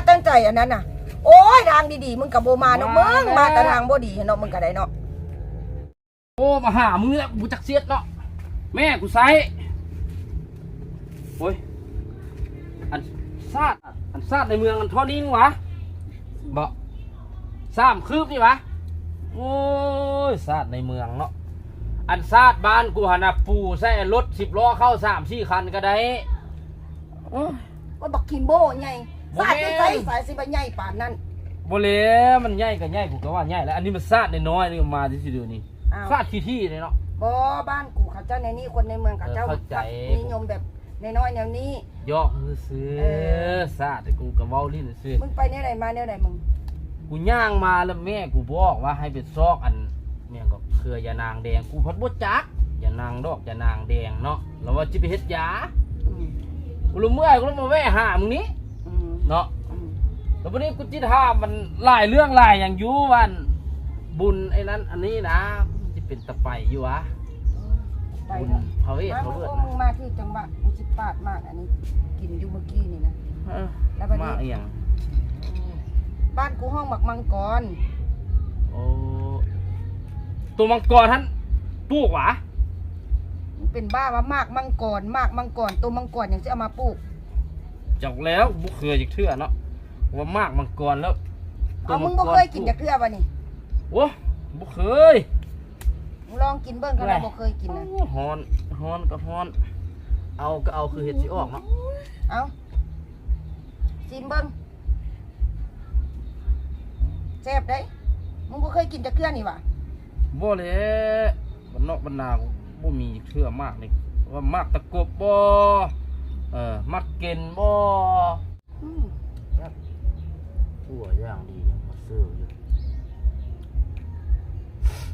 ຕັ້ງໃຈອັນນັ້ນນະ. ໂອ້ຍ ທາງດີໆ ມຶງກໍບໍ່ມາເນາະ ມາ ມຶງມາແຕ່ທາງບໍ່ດີເນາະ ມຶງກໍໄດ້ເນາະ. ໂອ້ ມາຫາມຶງແລ້ວ ບໍ່ຈັກເສຍດເນາະ ແມ່ກູໃຊ້. ໂອ້ຍ ອັນຊາດ ອັນຊາດໃນເມືອງ ອັນທໍ່ນີ້ຫວາ ບໍ່ ສາມຄືບນີ້ຫວາ. ໂອ້ຍ ຊາດໃນເມືອງເນາະ ອັນຊາດບ້ານກູຫັ້ນນະ ປູໃສ່ລົດສິບລໍ້ເຂົ້າສາມສີ່ຄັນກໍໄດ້. ໂອ້ຍ ວ່າບັກຂີ້ໂມ້ໃຫຍ່ ບໍ່ແມ່ນ ຊາດຢູ່ໃສ ສາຍຊິມາໃຫຍ່ປານນັ້ນ. ບໍ່ແລ້ວ ມັນໃຫຍ່ກໍໃຫຍ່ ກູກໍວ່າໃຫຍ່ແລ້ວ ອັນນີ້ມັນຊາດນ້ອຍໆ ນີ້ມາຊື່ໆ ດຽວນີ້. ອ້າວ ຊາດຂີ້ໆ ເດ້ເນາະ. ບໍ່ ບ້ານກູເຂົາເຈົ້າແນວນີ້ ຄົນໃນເມືອງເຂົາເຈົ້າ ເອີ ເຂົ້າໃຈ ຮູ້ຈັກນິຍົມແບບນ້ອຍໆ ແນວນີ້. ຢອກຊື່ໆ ເອີ ຊາດ ແຕ່ກູກໍເວົ້າຫຼິ້ນຊື່. ມຶງໄປແນວໃດມາແນວໃດມຶງ? ກູຍ່າງມາແລ້ວແມ່ກູບອກວ່າໃຫ້ໄປຊອກອັນ ແມ່ນກໍເຄືອຢານາງແດງ ກູພັດບໍ່ຈັກ ຢານາງດອກ ຢານາງແດງເນາະ ລາວວ່າຊິໄປເຮັດຢາ. ອືມ ກູລະເມື່ອຍ ກູລະມາແວ່ຫາມຶງນີ້. ອືມ ເນາະ. ອືມ ແລ້ວບັດນີ້ກູຊິຖາມມັນຫຼາຍເລື່ອງຫຼາຍຫຍັງຢູ່ ວ່າອັນບຸນໄອ້ນັ້ນອັນນີ້ນະ ຊິເປັນຕາໄປຢູ່ຫວາ ໄປເນາະ ບຸນພະເວດ ມາ ພະເວີດ ມຶງມາຖືກຈັງຫວະ ກູຊິປາດໝາກອັນນີ້ກິນຢູ່ມື້ກີ້ນີ້ນະ. ເອີ ແລ້ວບັດນີ້ ໝາກອີ່ຫຍັງ? ບ້ານກູຮ້ອງໝາກມັງກອນ. ໂອ້ ໂຕມັງກອນຫັ້ນປູກຫວາ? ມຶງເປັນບ້າຫວາ ໝາກມັງກອນ ໝາກມັງກອນ ໂຕມັງກອນຫຍັງຊິເອົາມາປູກ? ຈັກແລ້ວ ບໍ່ເຄີຍຈັກເທື່ອເນາະ ວ່າໝາກມັງກອນແລ້ວ. ເອົາ ມຶງບໍ່ເຄີຍກິນຈັກເທື່ອຫວານີ້? ໂອ້ ບໍ່ເຄີຍ. ມຶງລອງກິນເບິ່ງ ຄັນວ່າບໍ່ເຄີຍກິນນະ. ໂອ້ ຮ້ອນ ຮ້ອນກໍຮ້ອນ ເອົາກໍເອົາ ຄືເຮັດຊິອອກເນາະ. ເອົາ ຊີມເບິ່ງ ແຊບເດ້. ມຶງບໍ່ເຄີຍກິນຈັກເທື່ອນີ້ຫວາ? ບໍ່ແຫຼະ ບ້ານນອກບ້ານນາບໍ່ມີຈັກເທື່ອໝາກນີ້ ວ່າໝາກຕະກົບບໍ່ ເອີ ໝາກເກັນບໍ່. ອືມ ແຊບ ຂົ້ວຢ່າງດີ ຍັງມາເຊີຢູ່.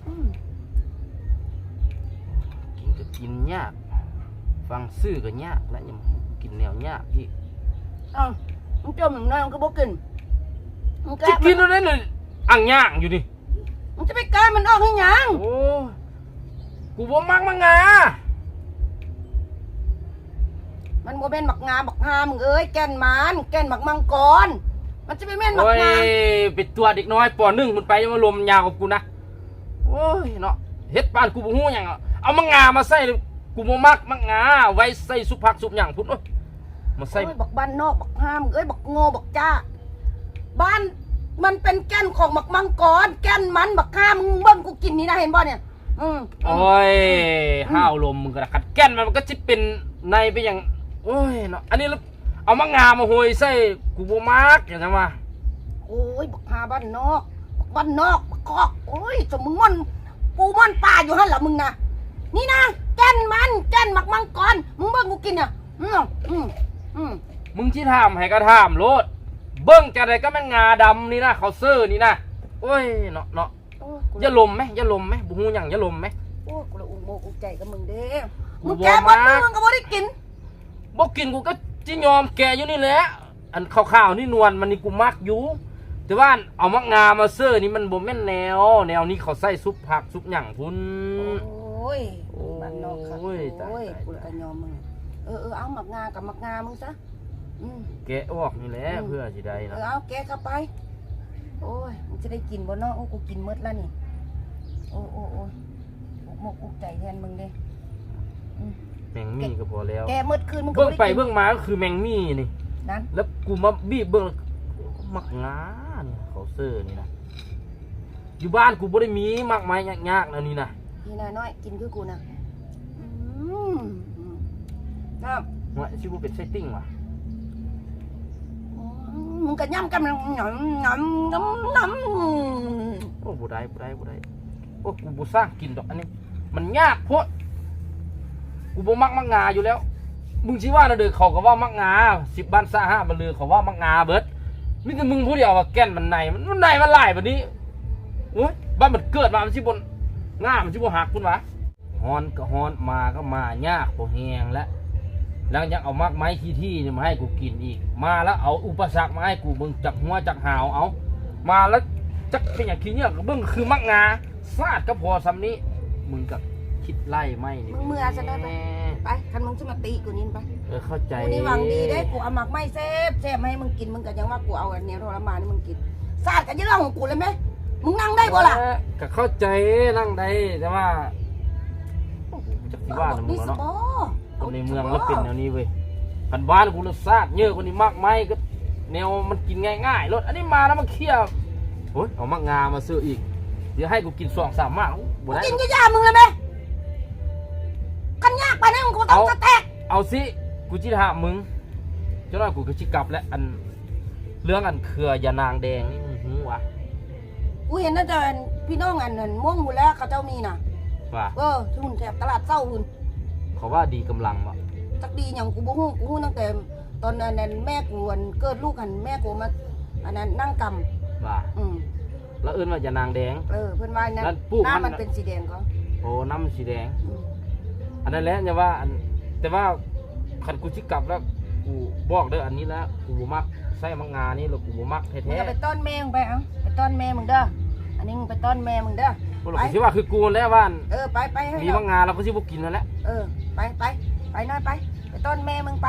ອືມ ກິນກໍກິນຍາກ ຟັງຊື່ກໍຍາກ ແລະຍັງກິນແນວຍາກອີກ. ເອົ້າ ມຶງຈົ່ມໜ້ອຍ ມຶງກໍບໍ່ກິນ ມຶງແກະ ຊິກິນແນວໃດນີ້ ອັງຍ່າງຢູ່ນີ້. ມຶງຈະໄປແກະມັນອອກເຮັດຫຍັງ? ໂອ້ ກູບໍ່ມັກໝາກງາ. ມັນບໍ່ແມ່ນໝາກງາ ບັກຫ່າ ມຶງເອີຍ ແກ່ນມັນ ແກ່ນໝາກມັງກອນ ມັນຈະໄປແມ່ນໝາກງາ. ໂອ້ຍ ໄປຕົວະເດັກນ້ອຍ ປໍໜຶ່ງພຸ້ນໄປ ຢ່າມາລົມຍາວກັບກູນະ. ໂອ້ຍເນາະ ເຮັດປານກູບໍ່ຮູ້ຫຍັງ ເອົາໝາກງາມາໃສ່ ກູບໍ່ມັກໝາກງາ ໄວ້ໃສ່ຊຸບຜັກຊຸບຫຍັງພຸ້ນ. ໂອ້ຍ ມາໃສ່ ໂອ້ຍ ບັກບ້ານນອກ ບັກຫ່າ ມຶງເອີຍ ບັກໂງ່ ບັກຈ້າ. ບ້ານມັນເປັນແກ່ນຂອງໝາກມັງກອນ ແກ່ນມັນ ບັກຫ່າ ມຶງເບິ່ງກູກິນນີ້ນະ ເຫັນບໍ່ນີ້? ອືມ ໂອ້ຍ ອືມ ຫ້າວລົມມຶງກໍໄດ້ ຄັນແກ່ນມັນ ມັນກໍຊິເປັນໃນເປັນຫຍັງ. ໂອ້ຍເນາະ ອັນນີ້ລະເອົາໝາກງາມາໂຮຍໃສ່ ກູບໍ່ມັກ ຈັ່ງຊັ້ນວ່າ. ໂອ້ຍ ບັກຫ່າບ້ານນອກ ບັກບ້ານນອກ ບັກຄອກ ໂອ້ຍ ສົມມຶງມ່ອນປູມ່ອນປາຢູ່ຫັ້ນລະມຶງນະ. ນີ້ນະ ແກ່ນມັນ ແກ່ນໝາກມັງກອນ ມຶງເບິ່ງກູກິນນະ. ອືມ ອືມ ອືມ ມຶງຊິຖາມໃຫ້ກໍຖາມໂລດ ເບິ່ງຈັ່ງໃດກໍແມ່ນງາດຳນີ້ນະ ເຂົາເຊີນີ້ນະ. ໂອ້ຍເນາະ ເນາະ. ໂອ້ຍ ຢ່າລົມແມ ຢ່າລົມແມ ບໍ່ຮູ້ຫຍັງ ຢ່າລົມແມ. ໂອ້ຍ ກູລະອຸກມົກອຸກໃຈກັບມຶງເດ້ ມຶງແກະໝົດມື້ ມຶງກໍບໍ່ໄດ້ກິນ. ບໍ່ກິນ ກູກໍຊິຍອມແກະຢູ່ນີ້ແຫຼະ. ອັນຂາວໆນີ້ ນວນມັນນີ້ ກູມັກຢູ່ ແຕ່ວ່າເອົາໝາກງາມາເຊີນີ້ ມັນບໍ່ແມ່ນແນວ ແນວນີ້ເຂົາໃສ່ຊຸບຜັກຊຸບຫຍັງພຸ້ນ. ໂອ້ຍ ໂອ້ຍ ບ້ານນອກຄັກ ໂອ້ຍ ໂອ້ຍ ຕາຍ ຕາຍ ກູກໍຍອມມຶງ. ເອີ ເອີ ເອົາໝາກງາກັບໝາກງາມຶງຊະ. ອືມ ແກະອອກນີ້ແຫຼະ ອືມ ເພື່ອຊິໄດ້ນະ. ເອີ ເອົາແກະເຂົ້າໄປ. ໂອ້ຍ ມັນຊິໄດ້ກິນບໍ່ເນາະ? ໂອ້ ກູກິນໝົດລະນີ້. ໂອ້ ໂອ້ ໂອ້ຍ ອຸກມົກອຸກໃຈແທນມຶງເດ້. ອືມ ແມງໝີ່ກໍພໍແລ້ວ ແກະໝົດຄືນ ມຶງກໍບໍ່ໄດ້ກິນ. ເບິ່ງໄປເບິ່ງມາກໍຄືແມງໝີ່ນີ້ ນັ້ນ ແລ້ວກູມາບີບເບິ່ງ ໝາກງານີ້ ເຂົາເຊີນີ້ນະ. ຢູ່ບ້ານກູບໍ່ໄດ້ມີໝາກໄມ້ຍາກໆແນວນີ້ນະ. ນີ້ນະນ້ອຍ ກິນຄືກູນະ. ອືມ ອືມ ນ້ຳ ວ່າຊິບໍ່ເປັນໄສ້ຕິ່ງຫວາ? ອືມ ມຶງກໍຫຍ້ຳກັນ ຫຍ້ຳ ຫຍ້ຳ ຫຍ້ຳ ຫຍ້ຳ. ໂອ້ ບໍ່ໄດ້ ບໍ່ໄດ້ ບໍ່ໄດ້. ໂອ້ ກູບໍ່ສ້າງກິນດອກ ອັນນີ້ມັນຍາກໂພດ. ກູບໍ່ມັກໝາກງາຢູ່ແລ້ວ. ມຶງຊິວ່າແນວໃດ ເຂົາກໍເວົ້າໝາກງາ ສິບບ້ານຊາຫະບັນລື ເຂົາເວົ້າໝາກງາເບິດ. ມີແຕ່ມຶງຜູ້ດຽວວ່າແກ່ນມັນໃນ ມັນ ມັນໃນມັນຫຼາຍປານນີ້. ໂອ້ຍ ບາດມັນເກີດມາ ມັນຊິບໍ່ ງາມັນຊິບໍ່ຫັກພຸ້ນຫວາ? ຮ້ອນກໍຮ້ອນ ມາກໍມາຍາກພໍແຮງແລ້ວ ແລ້ວຍັງເອົາໝາກໄມ້ຂີ້ຖີ່ນີ້ມາໃຫ້ກູກິນອີກ. ມາແລ້ວເອົາອຸປະສັກມາໃຫ້ກູເບິ່ງ ຈັກຫົວຈັກຫາວ. ເອົາ ມາແລ້ວຈັກເປັນຫຍັງຂີ້ເຫຍື້ອ ເບິ່ງຄືໝາກງາ ຊາດກໍພໍສ່ຳນີ້. ມຶງກໍຄິດໄລ່ໃໝ່ນີ້ ມຶງເມືອຊະເນາະ. ໄປ ຄັນມຶງຊິມາຕີກູນີ້ໄປ. ເອີ ເຂົ້າໃຈ. ກູນີ້ຫວັງດີເດ້ ກູເອົາໝາກໄມ້ແຊບໆມາໃຫ້ມຶງກິນ ມຶງກໍຍັງວ່າກູເອົາອັນແນວທໍລະມານໃຫ້ມຶງກິນ. ສາດກໍຢ່າເລື່ອງຂອງກູແລ້ວແມະ ມຶງນັ່ງໄດ້ບໍ່ລະ? ເອີ ກໍເຂົ້າໃຈ ນັ່ງໄດ້ ແຕ່ວ່າ ໂອ້ໂຫ ຈັກຊິວ່ານຳມຶງແລ້ວເນາະ. ຄົນໃນເມືອງລະເປັນແນວນີ້ເວີຍ. ຄັນບ້ານກູລະສາດເຍີະກວ່ານີ້ ໝາກໄມ້ກໍແນວມັນກິນງ່າຍໆໂລດ. ອັນນີ້ມາແລ້ວມາເຄຍ ໂອ້ຍ ເອົາໝາກງາມາເສີອີກ. ດຽວໃຫ້ກູກິນສອງສາມໝາກ ໂອ້ ບໍ່ໄດ້. ກິນກໍຢ່າມຶງລະແມະ ຄັນຍາກປານນັ້ນກູຕ້ອງສະແຕັກ. ເອົາຊິ ກູຊິຖາມມຶງ ຈັກໜ້ອຍກູກໍຊິກັບແຫຼະ. ອັນ ເລື່ອງອັນເຄືອຢານາງແດງນີ້ ມຶງຮູ້ຫວາ? ກູເຫັນຕັ້ງແຕ່ພີ່ນ້ອງອັນນັ້ນມ່ວງພຸ້ນແຫຼະ ເຂົາເຈົ້າມີນະ. ວ່າ? ເອີ ທີ່ພຸ້ນແຖບຕະຫຼາດເຊົ້າພຸ້ນ. ເຂົາວ່າດີກຳລັງບໍ່? ຈັກດີຫຍັງກູບໍ່ຮູ້. ກູຮູ້ຕັ້ງແຕ່ຕອນອັນນັ້ນ ແມ່ກູອັນເກີດລູກຫັ້ນ ແມ່ກູມາອັນນັ້ນນາງກຳ. ວ່າ? ອືມ. ລາວເອີ້ນວ່າຢານາງແດງ. ເອີ ເພິ່ນວ່ານັ້ນ ນັ້ນປູກ ນ້ຳມັນ ມັນເປັນສີແດງກໍ. ໂອ້ ນ້ຳມັນສີແດງ. ອືມ. ອັນນັ້ນແຫຼະ ຢ່າວ່າອັນ ແຕ່ວ່າຄັນກູຊິກັບແລ້ວ ກູບອກເດີ ອັນນີ້ລະ ກູບໍ່ມັກໃຊ້ໝາກງານີ້ ແລ້ວກູບໍ່ມັກແທ້ໆ. ມຶງກໍໄປຕ້ອນແມ່ມຶງໄປ ເອົາ ໄປຕ້ອນແມ່ມຶງເດີ. ອັນນີ້ມຶງໄປຕ້ອນແມ່ມຶງເດີ. ໂອ້ ລາວກໍຊິວ່າຄືກູຫັ້ນແຫຼະວ່າ ເອີ ໄປ ໄປ ມີໝາກງາລາວກໍຊິບໍ່ກິນຫັ້ນແຫຼະ. ເອີ ໄປ ໄປ ໄປໜ້ອຍໄປ ໄປຕ້ອນແມ່ມຶງໄປ.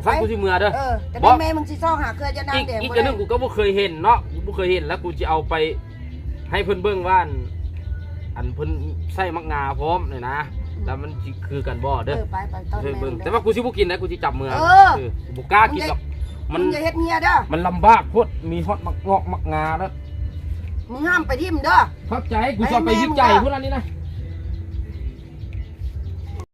ຊັ້ນ ໄປ ກູຊິເມືອເດີ. ເອີ ແຕ່ ບອກ ແມ່ມຶງຊິຊອກຫາເຄືອຢານາງແດງ ອີກ ອີກອັນໜຶ່ງ ກູກໍບໍ່ເຄີຍເຫັນເນາະ ກູບໍ່ເຄີຍເຫັນ ແລ້ວກູຊິເອົາໄປ ໃຫ້ເພິ່ນເບິ່ງວ່າ ອັນ ອັນເພິ່ນໃສ່ໝາກງາພ້ອມນີ້ນະ ອືມ ແລ້ວມັນຊິຄືກັນບໍ່ເດີ. ເອີ ໄປ ໄປຕ້ອນແມ່ເບິ່ງ ແຕ່ວ່າກູຊິບໍ່ກິນນະ ກູຊິຈັບເມືອ. ເອີ ເອີ ກູບໍ່ກ້າກິນດອກ. ມັນ ມຶງຢ່າເຮັດເຮຍເດີ ມັນລຳບາກໂພດ ມີຮອດໝາກງອກໝາກງາແລ້ວ. ມຶງຫ້າມໄປຖິ້ມເດີ. ເຂົ້າໃຈ ກູຊິເອົາໄປວິໄຈພຸ້ນອັນນີ້ນະ.